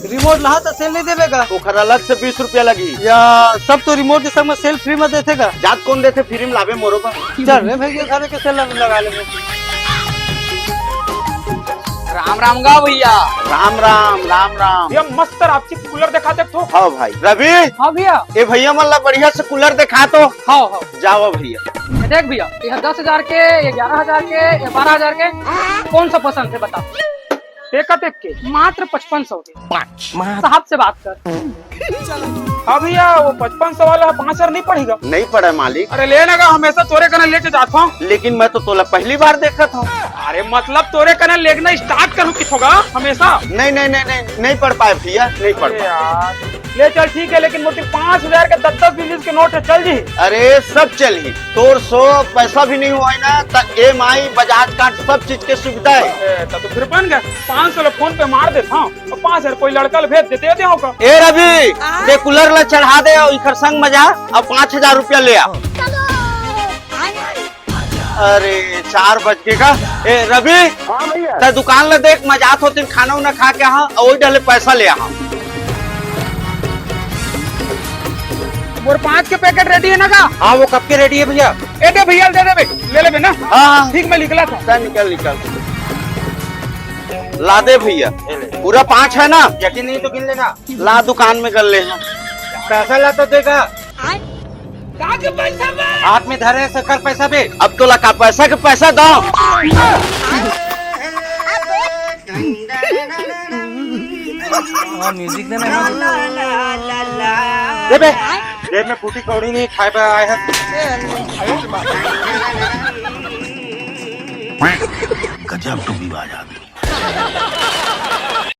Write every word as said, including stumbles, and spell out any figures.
Remote लहा त cell नहीं देबे का? ओखर अलग से बीस रुपया लगही। या सब तो रिमोट के संग में सेल फ्री में देथे का? जात कोन देथे फ्री में लाबे मोरो बर? चल रे भैया, घर के सेल लगा ले। राम राम गा भैया। राम राम, राम राम। भैया मस्त रापची कूलर दिखा दे तो। हाँ भाई रवि। हाँ भैया। ए भैया मन ला बढ़िया से कूलर दिखा तो। हाँ हाँ। जाओ भैया। ये देख भैया, ये दस हजार के, ये ग्यारह हजार के, ये बारह हजार के, कौन सा पसंद है बता। एक एक के मात्र पचपन सौ के। साहब से बात कर। हाँ भैया, वो पचपन सौ वाला पाँच हजार नहीं पड़ेगा? नहीं पड़े मालिक। अरे लेना का, हमेशा तोरे कने लेके जाता हूँ। लेकिन मैं तो तोला पहली बार देखत हूँ। अरे मतलब तोरे कने लेना स्टार्ट करूँ किस होगा हमेशा? नहीं नहीं नहीं नहीं, नहीं पड़ पाए भैया, नहीं पड़ अरे पाए। यार, ले चल ठीक है, लेकिन मोटी पाँच हजार के दस दस बीस के नोट है, चल जी। अरे सब चलही, तोर सो पैसा भी नहीं हुआ है ना, त ई एम आई, बजाज कार्ड, सब चीज के सुविधा है। ए, तब तो फिर बन गया, पाँच सौ ला फोन पे मार देता हूँ और पाँच हजार कोई लड़का ला भेज देते, दे होगा। ए रवि, दे कूलर ला चढ़ा दे और इखर संग मजा और पाँच हजार रुपया ले आ। अरे चार बज के का। ए रवि, हाँ भैया। त दुकान ला देख, मैं जात होती खाना उना खा के, हाँ, और वही डले पैसा ले आ। मोर पाँच के पैकेट रेडी है ना का? हाँ, वो कब के रेडी है भैया? ए दे भैया, दे दे बे, ले ले बे ना। हाँ, हाँ। ठीक, मैं निकला था। चल निकल निकल। ला दे भैया, ये ले। पूरा पाँच है ना? यकीन नहीं तो गिन लेना। ला दुकान में कर ले। पैसा ला तो देगा। का के पैसा बे? हाथ में धरे शक्कर पैसा बे। अब तो लगा पैसा के पैसा दो। हाँ, म्यूजिक देना है। दे बे। जेब में फूटी कौड़ी नहीं, खाए पे आए हैं। गजब टूबीबाज आदमी।